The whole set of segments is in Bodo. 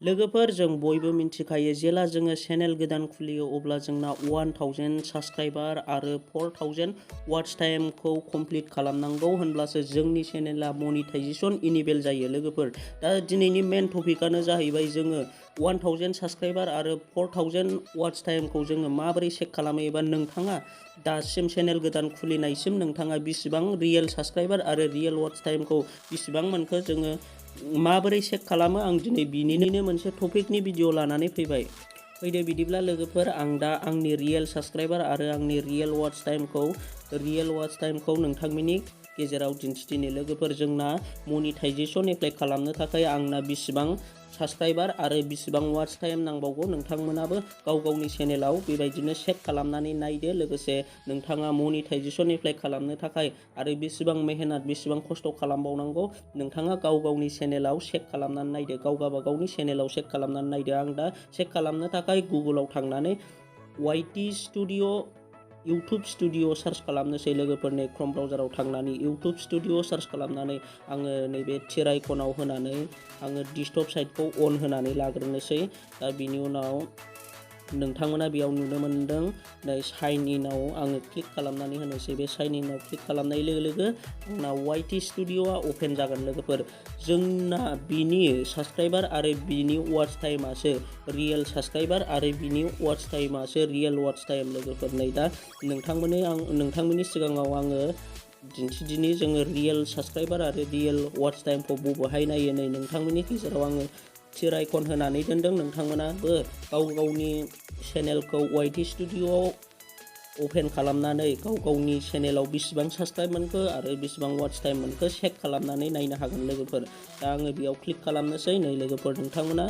लोगोफोर जों बयबो मिन्थिखायो जेला जोङो चेनेल गोदान खुलियो अब्ला जोंना 1000 साबस्क्राइबार आरो 4000 वाच टाइमखौ कमप्लिट खालामनांगौ होनब्लासो जोंनि चेनेला मनिटाइजेशन इनेबल जायो लोगोफोर। दा दिनैनि मेन टपिकआनो जाहैबाय जोङो 1000 साबस्क्राइबार आरो 4000 वाच टाइमखौ जोङो माबोरै चेक खालामो एबा नोंथाङा दासिम चेनेल गोदान खुलिनायसिम नोंथाङा बेसेबां रियेल साबस्क्राइबार आरो रियेल वाच टाइमखौ बेसेबां मोनखो जोङो माबोरै चेक खालामो आं दिनै बिनिनो मोनसे टपिकनि भिडिअ लानानै फैबाय। फैदो बिदिब्ला लोगोफोर आं दा आंनि रियेल साबस्क्राइबार आरो आंनि रियेल वाच टाइमखौ नोंथांमोननि गेजेराव दिन्थिदिनि। लोगोफोर जोंना मनिटाइजेशन एप्लाइ खालामनो थाखाय आंना बेसेबां साबस्क्राइबार आरो बेसेबां वाच टाइम नांबावगौ नोंथांमोनाबो गाव गावनि चेनेलाव बेबायदिनो चेक खालामनानै नायदो। लोगोसे नोंथाङा मनिटाइजेशन एप्लाइ खालामनो थाखाय आरो बेसेबां मेहनत बेसेबां खस्थ' खालामबावनांगौ नोंथाङा गाव गावनि चेनेलाव चेक खालामनानै नायदो। गाव गावनि चेनेलाव चेक खालामनानै नायदो। आं दा चेक खालामनो थाखाय गुगोलाव थांनानै वाइटि स्टुडिअ इउटुब स्टुडिअ सार्च खालामनोसै लोगोफोर। नै क्रोम ब्राउजाराव थांनानै इउटुब स्टुडिअ सार्च खालामनानै आङो नैबे थिर आइकनाव होनानै आङो डेस्कटप साइटखौ अन होनानै लाग्रोनोसै। दा बिनि उनाव नोंथांमोना बेयाव नुनो मोनदों नै साइन इनआव आङो क्लिक खालामनानै होनोसै। बे साइन इनआव क्लिक खालामनाय लोगो लोगो आंना वाइटि स्टुडिअआ अपेन जागोन लोगोफोर। जोंना बिनि साबस्क्राइबार आरो बिनि वाच टाइमासो रियेल साबस्क्राइबार आरो बिनि वाच टाइमासो रियेल वाच टाइम लोगोफोर। नै दा नोंथांमोननि सिगाङाव आङो दिन्थिदिनि जोङो रियेल साबस्क्राइबार आरो रियेल वाच टाइमखौ बबेहाय नायो। नै नोंथांमोननि गेजेराव आङो थिर आइकन होनानै दोनदों। नोंथांमोनाबो गाव गावनि चेनेलखौ वाइटि स्टुडिअआव अपेन खालामनानै गाव गावनि चेनेलाव बेसेबां साबस्क्राइब मोनखो आरो बेसेबां वाच टाइम मोनखो चेक खालामनानै नायनो हागोन लोगोफोर। दा आङो बेयाव क्लिक खालामनोसै। नै लोगोफोर नोंथांमोना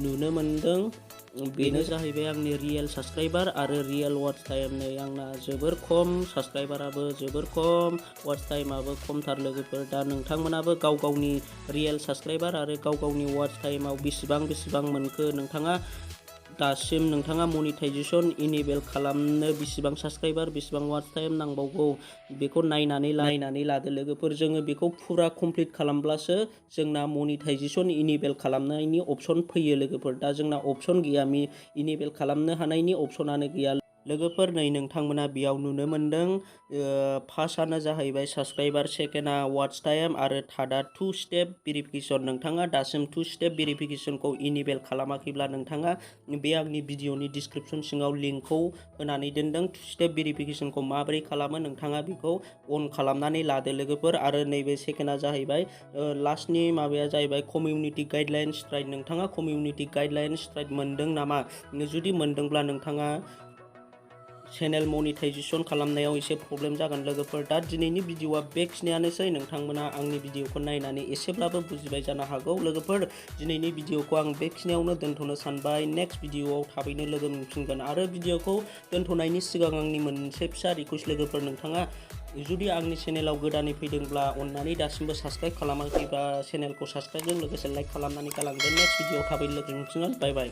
नुनो मोनदों बेनो जाहैबाय आंनि रियेल साबस्क्राइबार आरो रियेल वाच टाइम। नै आंना जोबोर खम, साबस्क्राइबाराबो जोबोर खम, वाच टाइमाबो खमथार लोगोफोर। दा नोंथांमोनाबो गाव गावनि रियेल साबस्क्राइबार आरो गाव गावनि वाच टाइमाव बेसेबां मोनखो नोंथाङा दासिम नोंथाङा मनिटाइजेशन इनेबल खालामनो बेसेबां साबस्क्राइबार बेसेबां वाच टाइम नांबावगौ बेखौ नायनानै लादो लोगोफोर। जोङो बेखौ फुरा कमप्लिट खालामब्लासो जोंना मनिटाइजेशन इनेबल खालामनायनि अपसन फैयो लोगोफोर। दा जोंना अपसन गैया, इनेबल खालामनो हानायनि अपसनानो गैया लोगोफोर। नै नोंथांमोना बेयाव नुनो मोनदों फार्स्टआनो जाहैबाय साबस्क्राइबार, सेकेन्डआ वाच टाइम आरो थार्डआ 2 स्टेप भेरिफिकेसन। नोंथाङा दासिम 2 स्टेप भेरिफिकेसनखौ इनेबल खालामाखैब्ला नोंथाङा बे आंनि भिडिअनि डिसक्रिपसन सिङाव लिंकखौ होनानै दोनदों। 2 स्टेप भेरिफिकेसनखौ माबोरै खालामो नोंथाङा बेखौ अन खालामनानै लादो लोगोफोर। आरो नैबे सेकेन्डआ जाहैबाय लास्टनि माबाया जाहैबाय कमिउनिटि गाइडलाइन्स राइट। नोंथाङा कमिउनिटि गाइडलाइन्स राइट मोनदों नामा? जुदि मोनदोंब्ला नोंथाङा चेनेल मनिटाइजेशन खालामनायाव एसे प्रब्लेम जागोन लोगोफोर। दा दिनैनि भिडिअआ बेखिनियानोसै। नोंथांमोना आंनि भिडिअखौ नायनानै एसेब्लाबो बुजिबाय जानो हागौ लोगोफोर। दिनैनि भिडिअखौ आं बेखिनियावनो दोनथ'नो सानबाय। नेक्स्ट भिडिअआव थाबैनो लोगो मोनफिनगोन। आरो भिडिअखौ दोनथ'नायनि सिगां आंनि मोनसे फिसा रिक्वेस्ट लोगोफोर, नोंथाङा जुदि आंनि चेनेलाव गोदानै फैदोंब्ला अननानै दासिमबो साबस्क्राइब खालामाखैबा चेनेलखौ साबस्क्राइबजों लोगोसे लाइक खालामनानै गालांदो। नेक्स्ट भिडिअआव थाबैनो लोगो मोनफिनगोन। बाय बाय।